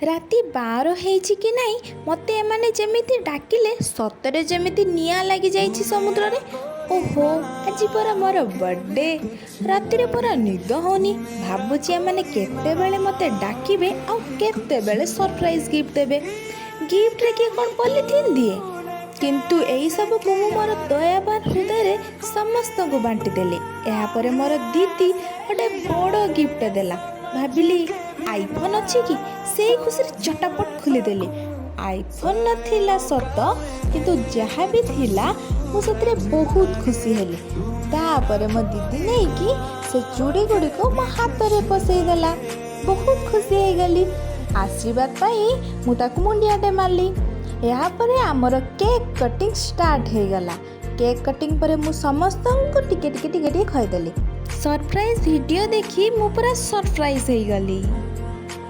ରାତି 12 ହେଇଛି କି ନାହିଁ, ମୋତେ ଏମାନେ ଯେମିତି ଡାକିଲେ, ସତରେ ଯେମିତି ନିଆଁ ଲାଗିଯାଇଛି ସମୁଦ୍ରରେ। ଓହୋ, ଆଜି ପରା ମୋର ବର୍ଥଡେ। ରାତିରେ ପରା ନିଦ ହେଉନି। ଭାବୁଛି ଏମାନେ କେତେବେଳେ ମୋତେ ଡାକିବେ ଆଉ କେତେବେଳେ ସରପ୍ରାଇଜ୍ ଗିଫ୍ଟ ଦେବେ। ଗିଫ୍ଟରେ କିଏ କ'ଣ ପଲିଥିନ୍ ଦିଏ? କିନ୍ତୁ ଏଇସବୁକୁ ମୁଁ ମୋର ଦୟାବାନ ହୃଦୟରେ ସମସ୍ତଙ୍କୁ ବାଣ୍ଟିଦେଲି। ଏହାପରେ ମୋର ଦିଦି ଗୋଟେ ବଡ଼ ଗିଫ୍ଟ ଦେଲା। ଭାବିଲି ଆଇଫୋନ୍ ଅଛି କି, ସେଇ ଖୁସିରେ ଚଟାପଟ ଖୋଲିଦେଲି। ଆଇଫୋନ୍ ନଥିଲା ସତ, କିନ୍ତୁ ଯାହା ବି ଥିଲା ମୁଁ ସେଥିରେ ବହୁତ ଖୁସି ହେଲି। ତାପରେ ମୋ ଦିଦି ନେଇକି ସେ ଚୁଡ଼ି ଗୁଡ଼ିକୁ ମୋ ହାତରେ ପସେଇ ଦେଲା। ବହୁତ ଖୁସି ହେଇଗଲି। ଆଶୀର୍ବାଦ ପାଇଁ ମୁଁ ତାକୁ ମୁଣ୍ଡିଆଟେ ମାରିଲି। ଏହାପରେ ଆମର କେକ୍ କଟିଂ ଷ୍ଟାର୍ଟ ହେଇଗଲା। କେକ୍ କଟିଂ ପରେ ମୁଁ ସମସ୍ତଙ୍କୁ ଟିକେ ଟିକେ ଟିକେ ଟିକେ ଖୁଆଇଦେଲି। ସରପ୍ରାଇଜ୍ ଭିଡ଼ିଓ ଦେଖି ମୁଁ ପୁରା ସରପ୍ରାଇଜ୍ ହେଇଗଲି।